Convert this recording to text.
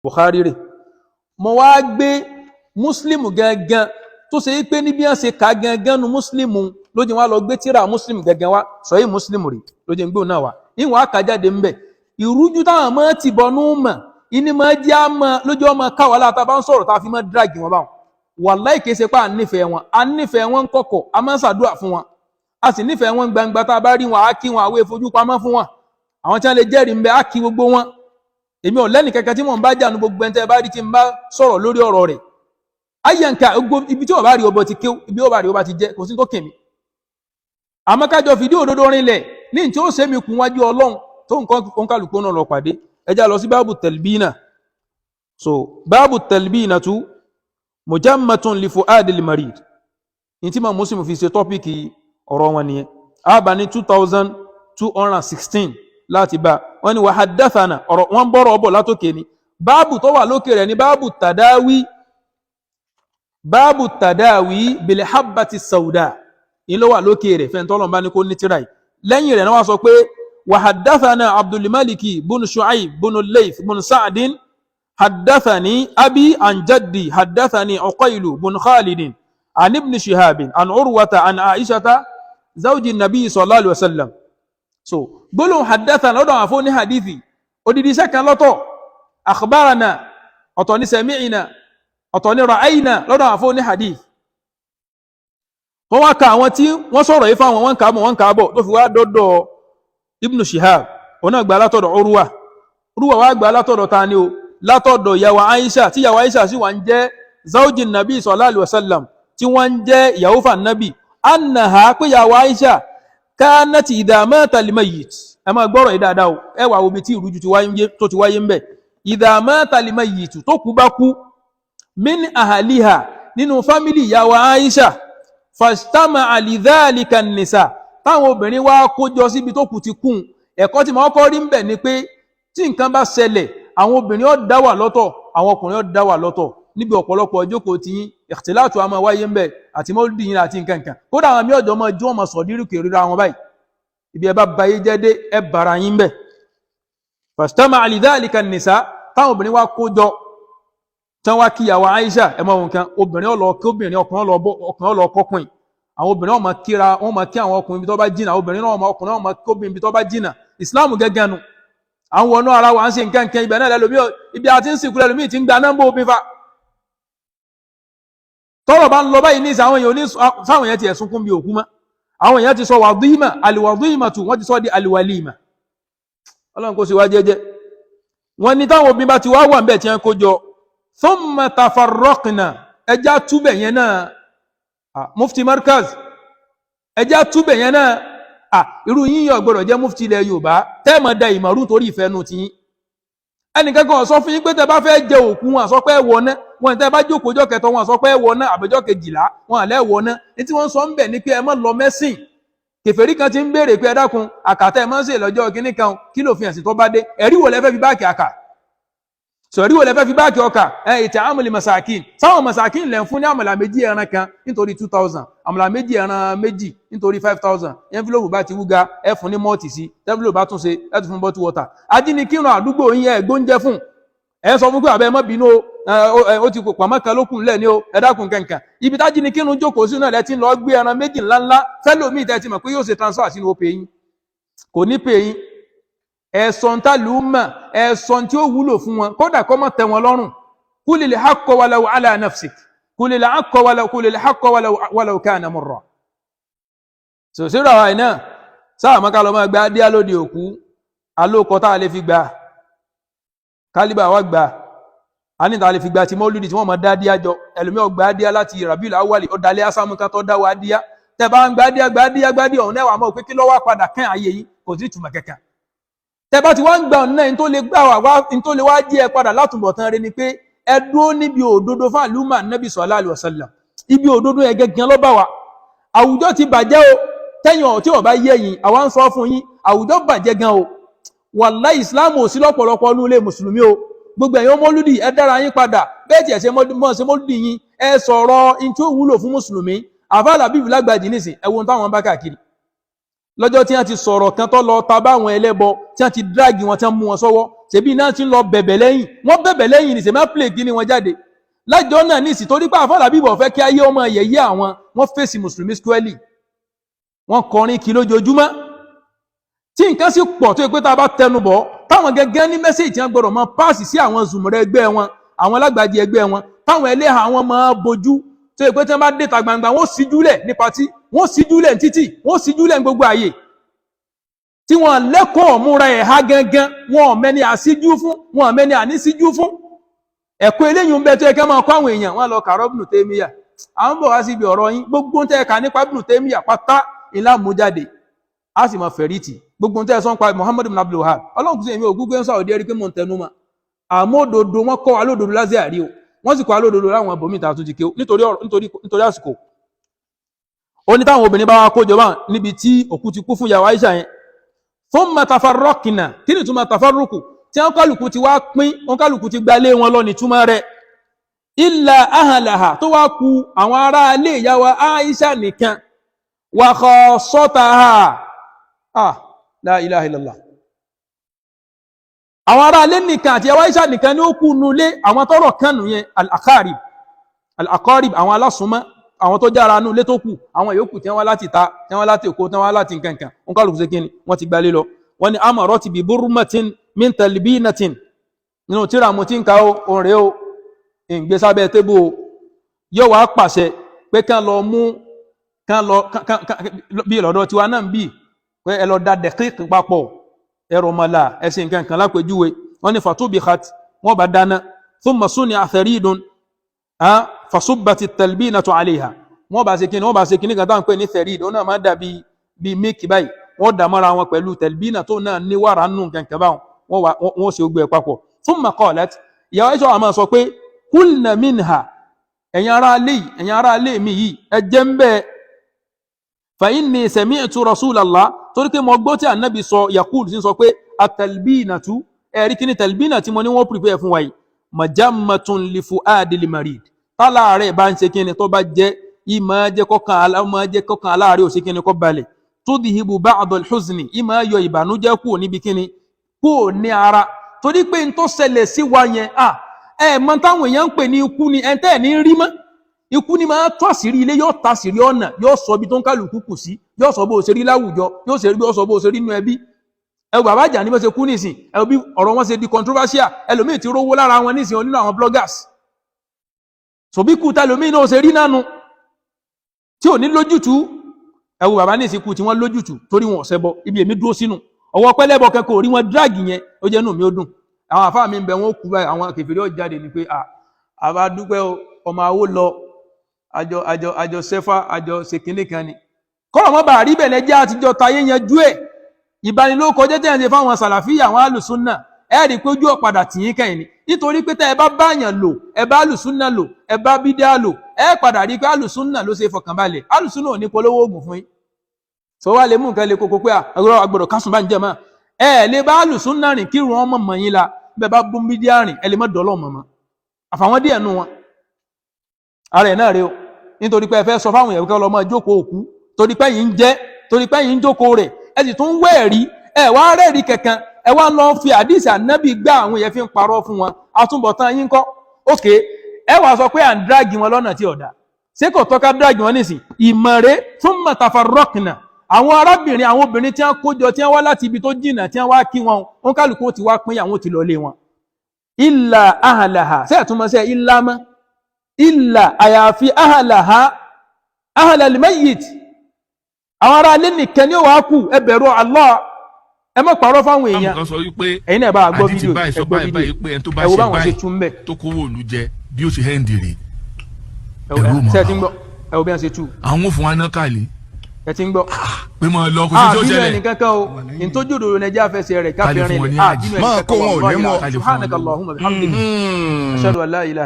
Bukhari rè. Mo wá gbé Muslim gangan tó ṣe pé níbi wọ́n ṣe kà gangan nu Muslim ló jẹ́ wá lọ gbé tíra Muslim gangan wá. Sọ̀yìn Muslim rè ló jẹ́ ń gbóhùn náà wá. Ìwọ̀n àkàjáde ń bẹ̀. Ìrújú táwọn mọ́ ti bọnú mọ̀ ìní máa jẹ́ àmọ́ lójú ọmọ káwa láta bá ń sọ̀rọ̀ tá a fi máa drag wọn báwọn. Wàláì, kìí ṣe pé à ń nífẹ̀ẹ́ wọn. À ń nífẹ̀ẹ́ wọn kọ̀kọ̀, a máa ń ṣàdúrà fún wọn, a sì nífẹ̀ẹ́ wọn gbangba. Tá a bá rí wọn, á kí wọn, àwọn èfojú pamọ́ fún wọn. Àwọn tí wọ́n lè jẹ́rìí ń bẹ, á kí gbogbo wọn. Èmi ò lẹ́nì kankan tí mò ń bá jà nu. Gbogbo ẹni tẹ́ bá rí tí ń bá sọ̀rọ̀ lórí ọ̀rọ̀ rẹ̀ ayẹnka, gbogbo ibi tí wọ́n bá rí ọbọ̀ ti kéw, ibi wọ́n bá rí ọba ti jẹ́, kò sí tó kèmí. Àmọ́ kájọ fìdí òdodo rinlẹ̀ ní tí ó ṣe mi kún wájú Ọlọ́run tó nǹkan kálukú náà lọ pàdé. Ẹjá lọ sí báàbù tẹ̀lbínà. So báàbù tẹ̀lbínà tú mujammatun li fuadil marid ní tí ma Muslim fi ṣe topic ọ̀rọ̀ wọn nìyẹn. Àbá ní 2216 láti bá wọn ni wa haddathana. Ọ̀rọ̀ wọn bọ́rọ̀ ọbọ̀ látòkè ni. Báàbù tó wà lókè rẹ̀ ní báàbù tàdáwí, báàbù tàdáwí bil habbati sauda ní ló wà lókè rẹ̀. Fẹ́ntọ́lọ̀ bá ní kó ní tíra yìí lẹ́yìn rẹ̀ náà, wá sọ pé wa haddathana Abdulmaliki bunu Shu'aib bunu Layth bunu Sa'din, haddathani abi an jaddi, haddathani Uqaylu bunu Khalidin an ibn Shihabin an Urwata an Aishata zawji nabi sallallahu alaihi wasallam. So gbólóhùn haddathana lọ́dọ̀ àwọn afọ́ ní hadithi, odidi iṣẹ́ kan lọ́tọ̀. Akhbarana ọ̀tọ̀ ní, sami'na ọ̀tọ̀ ní, ra'ayna lọ́dọ̀ àwọn afọ́ ní hadith. Wọ́n wá ka àwọn tí wọ́n sọ̀rọ̀ yìí fáwọn, wọ́n kà á bọ̀, wọ́n kà á bọ̀, tó fi wá dọ́dọ̀ Ibn Shihab. Òun náà gbà látọ̀dọ̀ Urwa. Urwa wá gbà látọ̀dọ̀ ta ni o? Látọ̀dọ̀ ìyàwó Aisha, tí ìyàwó Aisha sì wà ń jẹ́ zawjin nabi sallallahu alaihi wasallam, tí wọ́n ń jẹ́ ìyàwó fà nabi. Annaha, pé ìyàwó Aisha, kanat idha mata al-mayyit. Ẹ máa gbọ́rọ̀ yìí dáadáa o. Ẹ wà omi tí ìrújú tó ti wáyé ń bẹ̀. Idha mata al-mayyit, tó kú bá kú, min ahaliha, nínú family ìyàwó Aisha, fajtama'a lidhalika an-nisa, táwọn obìnrin wá kójọ síbi tó kù ti kún. Ẹ̀kọ́ tí mo kọ́ rí ń bẹ̀ ni pé tí nǹkan bá ṣẹlẹ̀, àwọn obìnrin ó dá wà lọ́tọ̀, àwọn ọkùnrin ó dá wà lọ́tọ̀. Níbi ọ̀pọ̀lọpọ̀ ìjókòó tí yín, ikhtilatu a máa wáyé ń bẹ̀, àti mọ́lúdì yín àti nǹkan kan. Kódà àwọn mí ọ̀jọ̀ máa jó, wọn máa sọ̀ dírùkè ríra wọn báyìí. Ibi ẹ bá bayé jẹ́ dé, ẹ bára yín bẹ̀. Fajtama'a lidhalika an-nisa, táwọn obìnrin wá kójọ tán, wá kíyàwó Aisha. Ẹ máa wọn kan, obìnrin ọlọ kí obìnrin, ọkùnrin ọlọ kọkùnrin. Àwọn obìnrin wọn máa kíra, wọn máa kí àwọn ọkùnrin ibi tó bá jìnnà. Obìnrin náà máa, ọkùnrin náà máa kí obìnrin ibi tó bá jìnnà. Ìsìláàmù gẹ́gẹ́ nu. Àwọn wọnú ara wa ń ṣe nǹkan kan ibẹ̀ náà lẹ́lòmí. Ibi àti ń sìnkú lẹ́lòmí ti ń gba nọ́mbà obìnrin fa. Tọ́rọ̀ bá ń lọ báyìí ní ìsìn, àwọn èèyàn ní sáwọn èèyàn ti ẹ̀sùn kún bí òkú mọ́. Àwọn èèyàn ti sọ wàdíìmà, àlìwàdíìmà tù, wọ́n ti sọ di àlìwàlíìmà. Ọlọ́run kó sì wá jẹ́jẹ́. Wọ́n ní táwọn obìnrin bá ti wá wà ń bẹ̀ tí wọ́n kó jọ, thumma tafarraqna. Ẹjá túbẹ̀ yẹn náà. Mufti Markaz, ẹjá túbẹ̀ yẹn náà. Irú yín yọ gbọ́dọ̀ jẹ́ mufti ilẹ̀ Yorùbá tẹ́ẹ̀mọ̀ da ìmọ̀rú torí ìfẹ́ nu ti yín. Ẹnìkan kan sọ fún yín pé tẹ́ bá fẹ́ jẹ òkú, wọn sọ pé ẹ wọ ná. Wọn tẹ́ bá jókòó ọjọ́ kẹtọ, wọn sọ pé ẹ wọ ná, àbẹjọ́ 12, wọn àlẹ́ wọ ná. Ní tí wọ́n sọ ń bẹ̀ ni pé ẹ má lọ mẹ́sìn. Kèfèrí kan ti ń béèrè pé ẹ dákun, àkàtà ẹ máa ń ṣe lọ́jọ́ kínní kan, kí ló fi ẹ̀sìn tó bá dé? Ẹ̀rí wo lẹ fẹ́ fi back àkà? Sọ̀rí wo lẹ fẹ́ fi back ọkà? Ẹ it'amul masakin, sáwọn masakin lẹ̀ ń fún ní àmàlà méjì ẹran kan nítorí 2000, àmàlà méjì ẹran méjì nítorí 5000. Envelope bá ti wúga, ẹ fún ní malt sí. Envelope bá tún ṣe, ẹ tún fún bottle water. Ajínigbìrún àdúgbò yín, ẹ gbóúnjẹ fún, ẹ sọ fún pé àbẹ má bínú o, ó ti pàmò kan lókun lẹ̀ ní o, ẹ dákun kankan. Ibi tájínigbìrún jókòó sí náà lẹ ti ń lọ gbé ẹran méjì ńláńlá fẹ́lòmíì tẹ́ ti mọ̀ pé yóò ṣe transfer sínú Opay yín, kò ní pè yín. Ẹ̀sọ̀n tá lù ú mọ̀, ẹ̀sọ̀n tí ó wúlò fún wọn, kódà kó má tẹ́ wọn lọ́rùn. Qulil haqqa walau ala nafsik, qulil haqqa walau, qulil haqqa walau kana murra. Sòsírò àwa iná sáà mọ́ká lọ máa gba díá lóde òkú alókọ tá a lè fi gba kálíbà wa gbà á ní ta lè fi gba ti mọ́lúdì tí wọ́n máa dá díá jọ. Ẹlòmíì gba díá láti Rabiul Awwali, ó dalẹ́ ásámú ká tó dá wa díá. Tẹ́ bá ń gba díá, gba díá, gba díá ọ̀hún náà, wà mọ́ pé kí ló wá padà kán ayé yìí, kò sí ìtumọ̀ kankan. Tẹ́ bá ti wá ń gba ọ̀nà ní tó lè gbà wá, ní tó lè wá jí ẹ padà látúbọ̀tán rẹ ni pé ẹ dúró níbi òdodo fún àlùmà nẹ́bí sallallahu alaihi wasallam. Ibi òdodo yẹn gẹ́gẹ́ ló bá wa. Àwùjọ ti bàjẹ́ o. Tẹ́yìn ọ̀ tí ò bá yé yín, àwa ń sọ fún yín, àwùjọ bàjẹ́ gan o. Wàláhì, ìsìláàmù ò sí lọ́pọ̀lọpọ̀ ní ilé mùsùlùmí o. Gbogbo ẹ̀yin mọ́lúdì, ẹ dára yín padà. Bẹ́ẹ̀ tí ẹ̀ ṣe mọ́ ṣe mọ́lúdì yín, ẹ sọ̀rọ̀ in tí ó wúlò fún mùsùlùmí. Àfáàlà bíbí lágbàjì nísìn, ẹ wo ohun táwọn bá káàkiri. Lọ́jọ́ tí wọ́n ti sọ̀rọ̀ kan tó lọ ta báwọn ẹlẹ́bọ, tí wọ́n ti drag wọn, tí wọ́n mú wọn sọ́wọ́, ṣèbí náà ti ń lọ bẹ̀bẹ̀ lẹ́yìn, wọ́n bẹ̀bẹ̀ lẹ́yìn ní sèmá play gíní wọn jáde lájọ́ náà ní ìsìn, torí pé àfọlà bíbọ̀ fẹ́ kí ayé ọmọ yẹ̀yẹ́ àwọn. Wọ́n fèsì mùsùlùmí squarely, wọ́n kọrin kí lójoojúmọ́, tí nǹkan sì pọ̀ tó yẹ pé tá a bá tẹnu bọ̀, táwọn gẹ́gẹ́ ní message tí wọ́n gbọ́dọ̀ máa pass sí àwọn zùmọ̀rẹ́ ẹgbẹ́ wọn, àwọn alágbàjì ẹgbẹ́ wọn, táwọn ẹlẹ́hà àwọn máa bojú, tó yẹ pé tí wọ́n bá dé ta gbangba, wọ́n síjúlẹ̀ ní party, wọ́n síjúlẹ̀ ní títì, wọ́n síjúlẹ̀ ní gbogbo àyè, tí wọ́n lẹ́kọ̀ọ́ múra ẹ̀há gangan, wọn ò mẹ́ni àsíjú fún, wọn ò mẹ́ni ànísíjú fún. Ẹ̀kọ́ eléyìí ń bẹ tó yẹ ká máa kọ́ àwọn èèyàn. Wọn lọ kàrọ́ Ibn Taymiyyah. Àwọn bọ̀ wá síbi ọ̀rọ̀ yín. Gbogbo ń tẹ́ ẹ̀ka nípa Ibn Taymiyyah pátá ìlà mú jáde, a sì máa fẹ̀rí tì gbogbo ń tẹ́ ẹ sọ́n pa Muhammad ibn Abdul Wahhab. Ọlọ́run kùsùn, èmi ò gúgbé ń sàwọ́dí ẹ̀rí pé mò ń tẹnu mọ́, àmọ́ òdodo wọn kọ́ wa lódodo lásìá rí o, wọ́n sì kọ́ wa lódodo láwọn ibòmíì tá a tún ti ké o. Nítorí ọ̀rọ̀, nítorí àsìkò, ó ní táwọn obìnrin bá wá kójọ bá níbi tí òkú ti kú fún ìyàwó Aisha yẹn, thumma tafarraqna. Kí ni túmọ̀ tafarruqu? Tí wọ́n kálukú ti wá pín, wọ́n kálukú ti gbalé wọn lọ ní túmọ̀ rẹ̀. Illa ahlaha, tó wá ku àwọn ará ilé ìyàwó Aisha nìkan, wa khassataha. Ah, la ilaha illallah. Àwọn ará ilé nìkan àti ìyàwó Aisha nìkan ní ó kú nulé. Àwọn tọrọ kánù yẹn, al-aqarib, al-aqarib, àwọn alásùnmọ́, àwọn tó jára nú ilé tó kù. Àwọn yòókù tí wọ́n wá láti ta, tí wọ́n wá láti Èkó, tí wọ́n wá láti nkankan, wọn kálukú ṣe kíni, wọ́n ti gbalé lọ. Wọ́n ní amarati bi burmatin min talbinatin. Nínú tíra mo ti ń ka ó, òun rèé o, ìgbésábẹ́ tébù o. Yóò wá pàṣẹ pé kán lọ mú, kán lọ bí lọ́dọ̀ tiwa náà ń bì, pé ẹ lọ da dẹ̀kíkì papọ̀, ẹrọ mọ̀lá ẹ̀sìn nǹkan kan lápèjúwe. Wọ́n ní fatubikhat, wọ́n bá dáná. Thumma suni'a tharidun fasubbati talbinatu alayha. Wọ́n bá ṣe kíni, wọ́n bá ṣe kíní kan táwọn ń pè ní tharid, ó náà máa dàbí bíi míìkì báyìí. Wọ́n dà mọ́ra wọn pẹ̀lú talbina tó náà ní wàrà nù nǹkan báwọn. Wọ́n wá wọ́n ṣe gbé ẹ̀ papọ̀. Thumma qalat, ìyàwó Aisha àmọ́ sọ pé kulna minha, ẹ̀yin ará ilé yìí, ẹ̀yin ará ilé mi yìí, ẹ jẹ́ ń bẹ́ẹ̀. Fa inni sami'tu rasulallah, torí pé mo gbọ́ tí ànábì sọ, yaqul, sí sọ pé atalbinatu, ẹ̀rí kí ni talbina tí mo ní wọ́n prepare fún wa yìí, majammatun li fu'adil marid. Tálàárẹ̀ bá ń ṣe kí ni, tó bá jẹ́, ìmọ̀ jẹ́ kọ́kàn aláàárẹ̀ ò ṣe kí ni, kó balẹ̀. Tudhibu ba'dal huzni, ìmọ̀ yọ ìbànújẹ́ kúrò níbi kí ni, kúrò ní ara. Torí pé n tó ṣẹlẹ̀ sí wa yẹn, à ẹ mọ táwọn èèyàn ń pè ní ikú ni ẹ̀ ń tẹ́ ẹ̀ ní rí mọ́. Ikú ni máa tó àṣírí ilé, yóò ta àṣírí ọ̀nà, yóò sọ ibi tó ń kálukú kù sí, yóò sọ bó o ṣe rí láwùjọ, yóò sọ bó o ṣe rí nínú ẹbí. Ẹ wo bàbá Àjàní bó ṣe kú nísìn, ẹ wo bí ọ̀rọ̀ wọn ṣe di controversial. Ẹlòmíì ti rówó lára wọn nísìn nínú àwọn bloggers. Sòbí kú tẹlòmíì náà ṣe rí nánu tí ò ní lójútùú. Ẹ wo bàbá nísìn, kú tí wọ́n lójútùú torí wọn ò ṣẹbọ. Ibi èmi dúró sínú ọwọ́ pẹ́lẹ́bọ kẹ́kọ̀ọ́ rí wọn drag yẹn, ó jẹ́ inú mi ó dùn. Àwọn àfáà mi ń bẹ, wọn ó kú báyìí, àwọn kèfèrí ó jáde ni pé àbá dúpẹ́ o, ọmọ awó lọ, àjọ sẹ́fà, àjọ ṣèkínní kan ni kọ́rọ̀ mọ́ bá rí bẹ̀rẹ̀ jẹ́ àtijọ́ tayé yanjú ẹ̀. Ìbanilókọjẹ́ tẹ̀ ń ṣe fáwọn sàlàfíà, àwọn alùsùnà, ẹ rí i pé ojú ọ̀padà tì yín kẹ́yìn ni, nítorí pé tẹ́ ẹ bá báyàn lò, ẹ bá alùsùnà lò, ẹ bá bídíà lò, ẹ padà rí i pé alùsùnà ló ṣe fọkànbalẹ̀. Alùsùnà ò ní polówó oògùn fún yín, sọ wá lè mú nǹkan lè koko pé àgbọ̀dọ̀ kásùn bá ń jẹ mọ́. Ẹ lè bá alùsùnà rìn kírun ọmọ mọ̀ yín la. Bẹ́ẹ̀ bá bú bídíà rìn, ẹ lè má dọ́lọ́ mọ̀mọ́ àfàwọn díẹ̀ nù wọn. Ara ẹ̀ náà rèé o, nítorí pé ẹ fẹ́ sọ fáwọn èèyàn kí ọlọ́mọ jókòó òkú, torí pé yìí ń jẹ́, torí pé yìí ń jókòó rẹ̀, ẹ sì tún wẹ́ ẹ̀rí, ẹ wá rẹ́ẹ̀rí kankan, ẹ wá lọ fi àdìsí ànábì gbá àwọn èèyàn fi ń parọ́ fún wọn. Àtúbọ̀tán yín kọ́ ókè. Ẹ wá sọ pé à ń drag wọn lọ́nà tí ọ̀dà ṣé kò tọ́ka drag wọn nísìn. Ìmọ̀re thumma tafarraqna, àwọn arábìnrin, àwọn obìnrin tí wọ́n kójọ, tí wọ́n wá láti ibi tó jìnnà, tí wọ́n wá kí wọn, wọn kálukú ti wá pín, àwọn ti lọ lé wọn. Illa ahlaha, sẹ́ẹ̀túnmọ̀ sẹ́ illa mọ́ illa, àyàfi ahlaha, ahlal mayyit, àwọn ará ilé nìkan ní ó wàá kù. Ẹ bẹ̀rù Allah, ẹ má parọ́ fáwọn èèyàn. Kan sọ wípé Ẹ̀yin náà bá a gbọ́ àdìtì fídíò, báyìí ẹ sọ gbọ́ báyìí fídíò, báyìí pé ẹni tó bá ẹ wo ṣe báwọn ṣe báyìí tún bẹ̀. tó kówó òlu jẹ, bí ó ṣe hẹ́ǹdì rè. Ẹ̀rù mọ̀ Ṣé ẹ ti ń bà. gbọ́? Ẹ wo bí wọ́n ṣe tú. Àwọn ò fún wa náà kàlí Ẹ ti ń gbọ́. pé máa lọ, kò sí tí ó Àbínú ṣẹlẹ̀. ẹnì kankan o, ìtọ́jú òdòdó nàìjíríà fẹsẹ̀ rẹ̀ Ká lè káfíńrin fún wọn rẹ̀ ní àbínú àjì. ẹnì Máa kankan. kó wọn ò ní mọ̀. Ká lè fún wọn Subhanaka lówó. Allahumma bihamdika, ashhadu an la ilaha.